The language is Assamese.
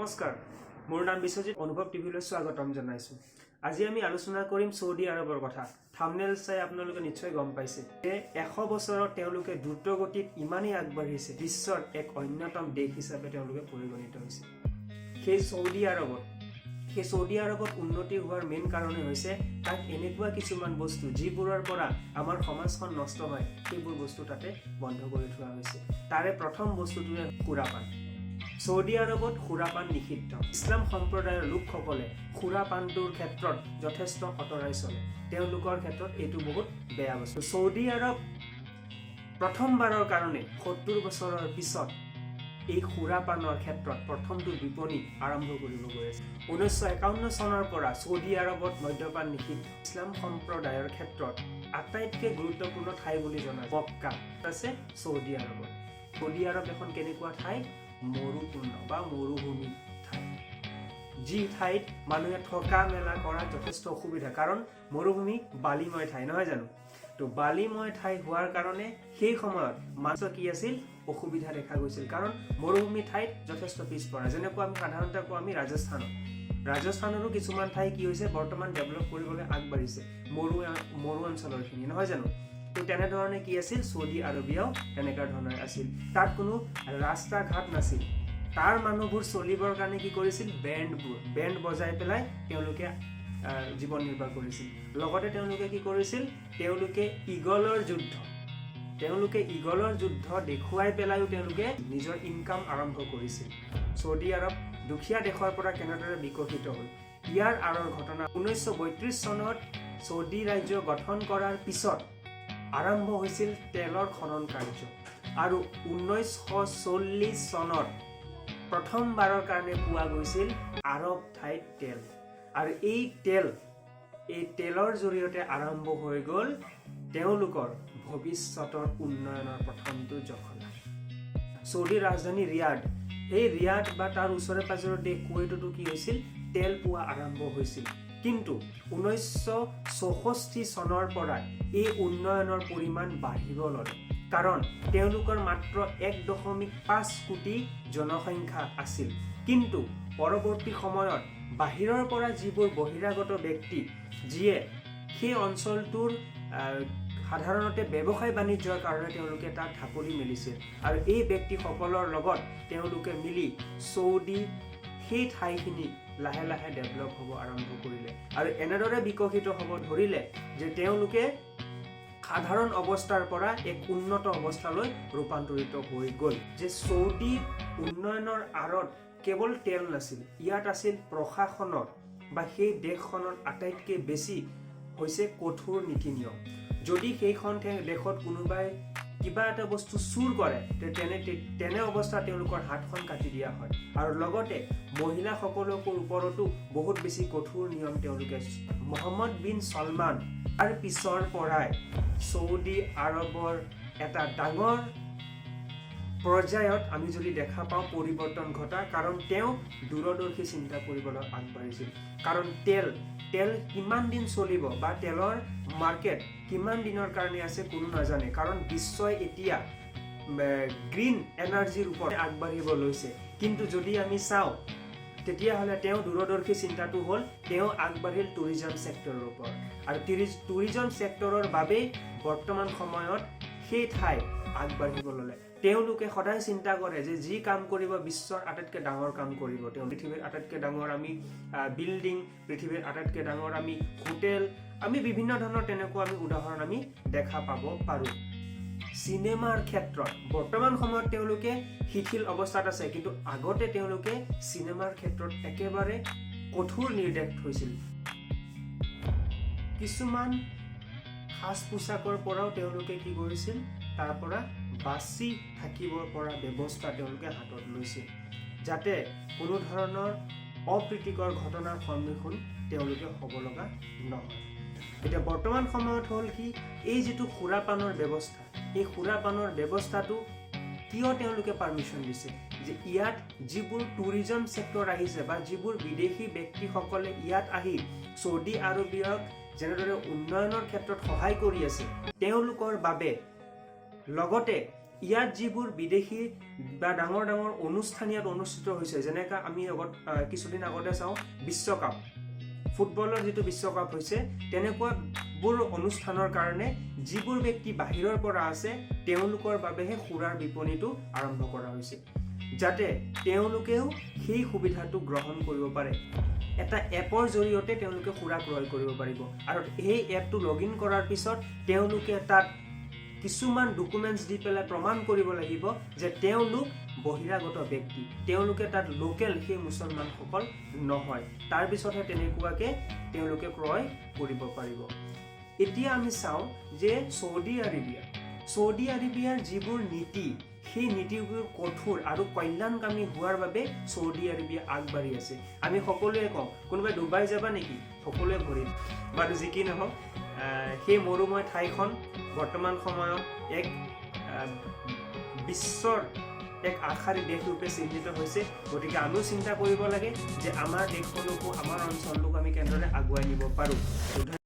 নমস্কাৰ, মোৰ নাম বিশ্বজিৎ, অনুভৱ টিভিলৈ স্বাগতম জনাইছোঁ। আজি আমি আলোচনা কৰিম চৌদি আৰৱৰ কথা। থামনেল চাই আপোনালোকে নিশ্চয় গম পাইছে যে 100 বছৰত তেওঁলোকে দ্ৰুতগতিত ইমানেই আগবাঢ়িছে, বিশ্বৰ এক অন্যতম দেশ হিচাপে তেওঁলোকে পৰিগণিত হৈছে। সেই চৌদি আৰৱত উন্নতি হোৱাৰ মেইন কাৰণেই হৈছে তাত এনেকুৱা কিছুমান বস্তু, যিবোৰৰ পৰা আমাৰ সমাজখন নষ্ট হয়, সেইবোৰ বস্তু তাতে বন্ধ কৰি থোৱা হৈছে। তাৰে প্ৰথম বস্তুটোৱে সুৰাপান। চৌদি আৰৱত সুৰাপান নিষিদ্ধ। ইছলাম সম্প্ৰদায়ৰ লোকসকলে সুৰাপানটোৰ ক্ষেত্ৰত যথেষ্ট আঁতৰাই চলে। তেওঁলোকৰ ক্ষেত্ৰত এইটো বহুত বেয়া বস্তু। চৌদি আৰৱ প্ৰথমবাৰৰ কাৰণে 70 বছৰৰ পিছত এই সুৰাপানৰ ক্ষেত্ৰত প্ৰথমটো বিপণী আৰম্ভ কৰিব গৈ আছে। 1951 চনৰ পৰা চৌদি আৰৱত মদ্যপান নিষিদ্ধ। ইছলাম সম্প্ৰদায়ৰ ক্ষেত্ৰত আটাইতকৈ গুৰুত্বপূৰ্ণ ঠাই বুলি জনা মক্কা আছে চৌদি আৰৱত। চৌদি আৰৱ এখন কেনেকুৱা ঠাই? মৰুপূৰ্ণ বা মৰুভূমি ঠাই, যি ঠাইত মানুহে থকা মেলা কৰাত যথেষ্ট অসুবিধা, কাৰণ মৰুভূমি বালিময় ঠাই, নহয় জানো? তো বালিময় ঠাই হোৱাৰ কাৰণে সেই সময়ত মানুহ কি আছিল, অসুবিধা দেখা গৈছিল, কাৰণ মৰুভূমি ঠাইত যথেষ্ট পিছপৰা। যেনেকুৱা আমি সাধাৰণতে কওঁ, আমি ৰাজস্থানৰো কিছুমান ঠাই কি হৈছে, বৰ্তমান ডেভেলপ কৰিবলৈ আগবাঢ়িছে, মৰু মৰু অঞ্চলৰখিনি, নহয় জানো? তো তেনেধৰণে কি আছিল, চৌদি আৰবিয়াও তেনেকুৱা ধৰণৰ আছিল। তাত কোনো ৰাস্তা ঘাট নাছিল। তাৰ মানুহবোৰ চলিবৰ কাৰণে কি কৰিছিল? বেণ্ড বজাই পেলাই তেওঁলোকে জীৱন নিৰ্বাহ কৰিছিল। লগতে তেওঁলোকে কি কৰিছিল? তেওঁলোকে ইগলৰ যুদ্ধ দেখুৱাই পেলাইও তেওঁলোকে নিজৰ ইনকাম আৰম্ভ কৰিছিল। চৌদি আৰৱ দুখীয়া দেশৰ পৰা কেনেদৰে বিকশিত হ'ল, ইয়াৰ আঁৰৰ ঘটনা। 1932 চনত চৌদি ৰাজ্য গঠন কৰাৰ পিছত আৰম্ভ হৈছিল তেলৰ খনন কাৰ্য আৰু 1940 চনত প্ৰথমবাৰৰ কাৰণে পোৱা গৈছিল আৰৱ ঠাইত তেল। আৰু এই তেলৰ জৰিয়তে আৰম্ভ হৈ গ'ল তেওঁলোকৰ ভৱিষ্যতৰ উন্নয়নৰ প্ৰথমটো জখলা। চৌদিৰ ৰাজধানী ৰিয়াদ, সেই ৰিয়াদ বা তাৰ ওচৰে পাজৰৰ দেশ কুৱেইটতো কি হৈছিল, তেল পোৱা আৰম্ভ হৈছিল। কিন্তু 1964 চনৰ পৰাই এই উন্নয়নৰ পৰিমাণ বাঢ়িব ল'লে, কাৰণ তেওঁলোকৰ মাত্ৰ 1.5 কোটি জনসংখ্যা আছিল। কিন্তু পৰৱৰ্তী সময়ত বাহিৰৰ পৰা যিবোৰ বহিৰাগত ব্যক্তি, যিয়ে সেই অঞ্চলটোৰ সাধাৰণতে ব্যৱসায় বাণিজ্যৰ কাৰণে তেওঁলোকে তাত ঢাপলি মেলিছিল আৰু এই ব্যক্তিসকলৰ লগত তেওঁলোকে মিলি চৌদি সেই ঠাইখিনি লাহে লাহে ডেভেলপ হ'ব আৰম্ভ কৰিলে আৰু এনেদৰে বিকশিত হ'ব ধৰিলে যে তেওঁলোকে সাধাৰণ অৱস্থাৰ পৰা এক উন্নত অৱস্থালৈ ৰূপান্তৰিত হৈ গ'ল। যে চৌদি উন্নয়নৰ আঁৰত কেৱল তেল নাছিল, ইয়াত আছিল প্ৰশাসনৰ বা সেই দেশখনৰ আটাইতকৈ বেছি হৈছে কঠোৰ নীতি নিয়ম। যদি সেইখন দেশত কোনোবাই কিবা এটা বস্তু চুৰ কৰে, তেনে অৱস্থাত তেওঁলোকৰ হাতখন কাটি দিয়া হয়। আৰু লগতে মহিলাসকলৰ ওপৰতো বহুত বেছি কঠোৰ নিয়ম তেওঁলোকে। মহম্মদ বিন ছলমান তাৰ পিছৰ পৰাই চৌদি আৰৱৰ এটা ডাঙৰ পৰ্যায়ত আমি যদি দেখা পাওঁ পৰিৱৰ্তন ঘটা, কাৰণ তেওঁ দূৰদৰ্শী চিন্তা কৰিবলৈ আগবাঢ়িছিল। কাৰণ তেল কিমান দিন চলিব বা তেলৰ মাৰ্কেট কিমান দিনৰ কাৰণে আছে, কোনো নাজানে, কাৰণ বিশ্বই এতিয়া গ্ৰীণ এনাৰ্জিৰ ওপৰত আগবাঢ়িব লৈছে। কিন্তু যদি আমি চাওঁ, তেতিয়াহ'লে তেওঁ দূৰদৰ্শী চিন্তাটো হ'ল, তেওঁ আগবাঢ়িল টুৰিজম ছেক্টৰৰ ওপৰত আৰু টুৰিজম ছেক্টৰৰ বাবেই বৰ্তমান সময়ত সেই ঠাই আগবাঢ়িব ল'লে। তেওঁলোকে সদায় চিন্তা কৰে যে যি কাম কৰিব, বিশ্বৰ আটাইতকৈ ডাঙৰ কাম কৰিব তেওঁ। পৃথিৱীৰ আটাইতকৈ ডাঙৰ আমি বিল্ডিং, পৃথিৱীৰ আটাইতকৈ ডাঙৰ আমি হোটেল, আমি বিভিন্ন ধৰণৰ তেনেকুৱা আমি উদাহৰণ আমি দেখা পাব পাৰোঁ। চিনেমাৰ ক্ষেত্ৰত বৰ্তমান সময়ত তেওঁলোকে শিথিল অৱস্থাত আছে, কিন্তু আগতে তেওঁলোকে চিনেমাৰ ক্ষেত্ৰত একেবাৰে কঠোৰ নিৰ্দেশ থৈছিল। কিছুমান সাজ পোছাকৰ পৰাও তেওঁলোকে কি কৰিছিল, তাৰ পৰা বাচি থাকিব পৰা ব্যৱস্থা তেওঁলোকে হাতত লৈছিল, যাতে কোনো ধৰণৰ অপ্ৰীতিকৰ ঘটনাৰ সন্মুখীন তেওঁলোকে হ'ব লগা নহয়। এতিয়া বৰ্তমান সময়ত হ'ল কি, এই যিটো সুৰাপানৰ ব্যৱস্থা, এই সুৰাপানৰ ব্যৱস্থাটো কিয় তেওঁলোকে পাৰ্মিশ্যন দিছে, যে ইয়াত যিবোৰ টুৰিজম ছেক্টৰ আহিছে বা যিবোৰ বিদেশী ব্যক্তিসকলে ইয়াত আহি চৌদি আৰবিয়াক যেনেদৰে উন্নয়নৰ ক্ষেত্ৰত সহায় কৰি আছে, তেওঁলোকৰ বাবে লগতে ইয়াত যিবোৰ বিদেশী বা ডাঙৰ ডাঙৰ অনুষ্ঠান ইয়াত অনুষ্ঠিত হৈছে, যেনেকৈ আমি আগত কিছুদিন আগতে চাওঁ বিশ্বকাপ, ফুটবলৰ যিটো বিশ্বকাপ হৈছে, তেনেকুৱাবোৰ অনুষ্ঠানৰ কাৰণে যিবোৰ ব্যক্তি বাহিৰৰ পৰা আছে, তেওঁলোকৰ বাবেহে সুৰাৰ বিপণীটো আৰম্ভ কৰা হৈছে, যাতে তেওঁলোকেও সেই সুবিধাটো গ্ৰহণ কৰিব পাৰে। এটা এপৰ জৰিয়তে তেওঁলোকে সুৰা ক্ৰয় কৰিব পাৰিব আৰু সেই এপটো লগ ইন কৰাৰ পিছত তেওঁলোকে তাত কিছুমান ডকুমেণ্টছ দি পেলাই প্ৰমাণ কৰিব লাগিব যে তেওঁলোক বহিৰাগত ব্যক্তি, তেওঁলোকে তাত লোকেল সেই মুছলমানসকল নহয়। তাৰপিছতহে তেনেকুৱাকৈ তেওঁলোকে ক্ৰয় কৰিব পাৰিব। এতিয়া আমি চাওঁ যে চৌদি আৰবিয়াৰ যিবোৰ নীতি, সেই নীতিবোৰ কঠোৰ আৰু কল্যাণকামী হোৱাৰ বাবে চৌদি আৰবিয়া আগবাঢ়ি আছে। আমি সকলোৱে কওঁ, কোনোবাই ডুবাই যাবা নেকি, সকলোৱে ভৰিম। বাৰু যি কি নহওক, সেই মৰুময় ঠাইখন বৰ্তমান সময়ত এক বিশ্বৰ এক আগশাৰী দেশ ৰূপে চিহ্নিত হৈছে। গতিকে আমিও চিন্তা কৰিব লাগে যে আমাৰ দেশখনকো, আমাৰ অঞ্চলটোকো আমি কেনেদৰে আগুৱাই নিব পাৰোঁ।